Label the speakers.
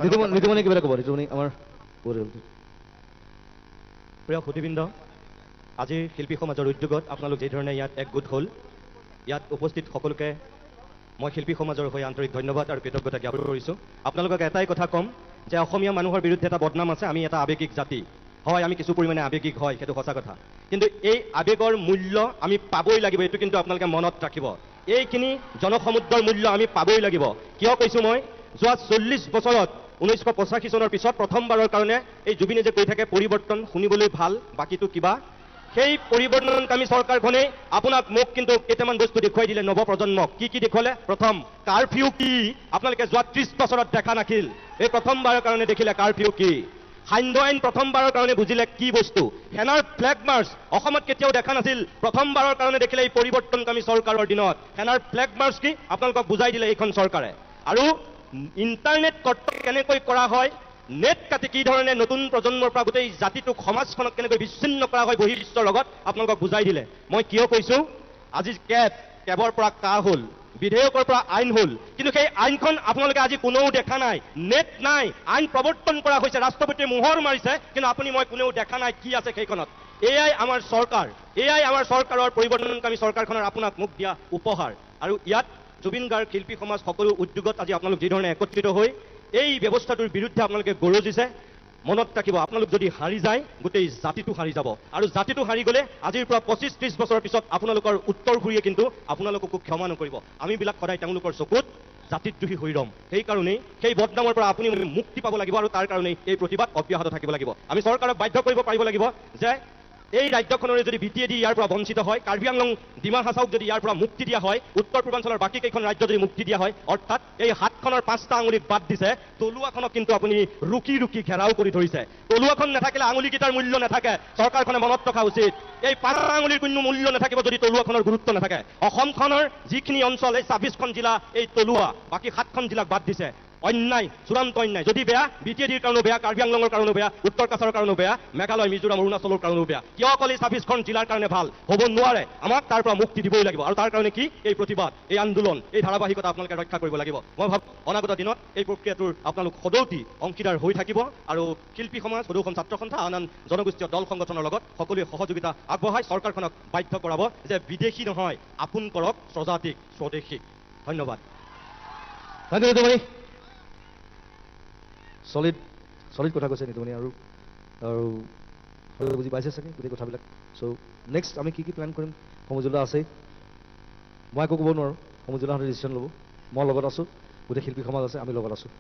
Speaker 1: নিতুমণি কিবা এটা ক'ব, নিতুমণি আমাৰ।
Speaker 2: প্ৰিয় সুধীবৃন্দ, আজিৰ শিল্পী সমাজৰ উদ্যোগত আপোনালোক যিধৰণে ইয়াত একগোট হ'ল, ইয়াত উপস্থিত সকলোকে মই শিল্পী সমাজৰ হৈ আন্তৰিক ধন্যবাদ আৰু কৃতজ্ঞতা জ্ঞাপন কৰিছোঁ। আপোনালোকক এটাই কথা ক'ম যে অসমীয়া মানুহৰ বিৰুদ্ধে এটা বদনাম আছে, আমি এটা আৱেগিক জাতি হয়, আমি কিছু পৰিমাণে আৱেগিক হয়, সেইটো সঁচা কথা। কিন্তু এই আৱেগৰ মূল্য আমি পাবই লাগিব, এইটো কিন্তু আপোনালোকে মনত ৰাখিব। এইখিনি জনসমুদ্ৰৰ মূল্য আমি পাবই লাগিব। কিয় কৈছোঁ মই, যোৱা 40 বছৰত 1985 চনৰ পিছত প্ৰথমবাৰৰ কাৰণে এই জুবিনে যে কৈ থাকে পৰিৱৰ্তন শুনিবলৈ ভাল, বাকীটো কিবা, সেই পৰিৱৰ্তনকামী চৰকাৰখনেই আপোনাক মোক কিন্তু কেইটামান বস্তু দেখুৱাই দিলে নৱপ্ৰজন্মক। কি কি দেখুৱালে? প্ৰথম কাৰফিউ কি আপোনালোকে যোৱা 30 বছৰত দেখা নাছিল, এই প্ৰথমবাৰৰ কাৰণে দেখিলে কাৰফিউ কি। সান্ধ্য আইন প্ৰথমবাৰৰ কাৰণে বুজিলে কি বস্তু। সেনাৰ ফ্লেগ মাৰ্চ অসমত কেতিয়াও দেখা নাছিল, প্ৰথমবাৰৰ কাৰণে দেখিলে এই পৰিৱৰ্তনকামী চৰকাৰৰ দিনত। সেনাৰ ফ্লেগ মাৰ্চ কি আপোনালোকক বুজাই দিলে এইখন চৰকাৰে। আৰু ইণ্টাৰনেট কৰ্তন কেনেকৈ কৰা হয়, নেট কাটি কি ধৰণে নতুন প্ৰজন্মৰ পৰা গোটেই জাতিটোক, সমাজখনক কেনেকৈ বিচ্ছিন্ন কৰা হয় বহিৰ্বিশ্বৰ লগত আপোনালোকক বুজাই দিলে। মই কিয় কৈছোঁ, আজি কেবৰ পৰা কা হ'ল, বিধেয়কৰ পৰা আইন হ'ল, কিন্তু সেই আইনখন আপোনালোকে আজি কোনেও দেখা নাই, নেট নাই, আইন প্ৰৱৰ্তন কৰা হৈছে, ৰাষ্ট্ৰপতিয়ে মোহৰ মাৰিছে, কিন্তু আপুনি মই কোনেও দেখা নাই কি আছে সেইখনত। এয়াই আমাৰ চৰকাৰ, এয়াই আমাৰ চৰকাৰৰ পৰিৱৰ্তনকামী চৰকাৰখনৰ আপোনাক মোক দিয়া উপহাৰ। আৰু ইয়াত জুবিন গাৰ্গ, শিল্পী সমাজ সকলো উদ্যোগত আজি আপোনালোক যিধৰণে একত্ৰিত হৈ এই ব্যৱস্থাটোৰ বিৰুদ্ধে আপোনালোকে গৰজিছে, মনত ৰাখিব আপোনালোক যদি হাৰি যায় গোটেই জাতিটো হাৰি যাব। আৰু জাতিটো হাৰি গ'লে আজিৰ পৰা 25-30 বছৰৰ পিছত আপোনালোকৰ উত্তৰসূৰীয়ে কিন্তু আপোনালোককো ক্ষমা নকৰিব। আমিবিলাক সদায় তেওঁলোকৰ চকুত জাতিদ্ৰোহী হৈ ৰ'ম। সেইকাৰণেই সেই বদনামৰ পৰা আপুনি মুক্তি পাব লাগিব আৰু তাৰ কাৰণেই এই প্ৰতিবাদ অব্যাহত থাকিব লাগিব। আমি চৰকাৰক বাধ্য কৰিব পাৰিব লাগিব যে এই ৰাজ্যখনৰে যদি বি টি এ ডি ইয়াৰ পৰা বঞ্চিত হয়, কাৰ্বি আংলং, ডিমা হাছাওক যদি ইয়াৰ পৰা মুক্তি দিয়া হয়, উত্তৰ পূৰ্বাঞ্চলৰ বাকী কেইখন ৰাজ্য যদি মুক্তি দিয়া হয়, অৰ্থাৎ এই হাতখনৰ 5টা আঙুলিক বাদ দিছে, তলুৱাখনক কিন্তু আপুনি ৰুকি ৰুকি ঘেৰাও কৰি ধৰিছে। তলুৱাখন নাথাকিলে আঙুলিকেইটাৰ মূল্য নাথাকে। চৰকাৰখনে মনত ৰখা উচিত, এই 5টা আঙুলিৰ কোনো মূল্য নাথাকিব যদি তলুৱাখনৰ গুৰুত্ব নাথাকে। অসমখনৰ যিখিনি অঞ্চল, এই 26খন জিলা এই তলুৱা, বাকী 7খন জিলাক বাদ দিছে। অন্যায়, চূড়ান্ত অন্যায়। যদি বেয়া, বি টি এ ডিৰ কাৰণেও বেয়া, কাৰ্বি আংলঙৰ কাৰণেও বেয়া, উত্তৰ কাছাৰৰ কাৰণেও বেয়া, মেঘালয়, মিজোৰাম, অৰুণাচলৰ কাৰণেও বেয়া। কিয় অকল এই 26খন জিলাৰ কাৰণে ভাল হ'ব নোৱাৰে? আমাক তাৰ পৰা মুক্তি দিবই লাগিব। আৰু তাৰ কাৰণে কি এই প্ৰতিবাদ, এই আন্দোলন, এই ধাৰাবাহিকতা আপোনালোকে ৰক্ষা কৰিব লাগিব। মই ভাবোঁ অনাগত দিনত এই প্ৰক্ৰিয়াটোৰ আপোনালোক সদৌতি অংশীদাৰ হৈ থাকিব আৰু শিল্পী সমাজ, সদৌ অসম ছাত্ৰ সন্থা, আন আন জনগোষ্ঠীয় দল সংগঠনৰ লগত সকলোৱে সহযোগিতা আগবঢ়াই চৰকাৰখনক বাধ্য কৰাব যে বিদেশী নহয়, আপোন কৰক স্বজাতিক, স্বদেশীক। ধন্যবাদ।
Speaker 1: Thank U Nitumoni. Solid কথা কৈছে নিতুমণি, আৰু আৰু বুজি পাইছে চাগে গোটেই কথাবিলাক। চ' নেক্সট আমি কি কি প্লেন কৰিম, সমুজ্জ্বলদা আছেই, মই একো ক'ব নোৱাৰোঁ, সমুজ্জ্বলদাহঁতে ডিচিশ্যন ল'ব। মই লগত আছোঁ, গোটেই শিল্পী সমাজ আছে, আমি লগত আছোঁ।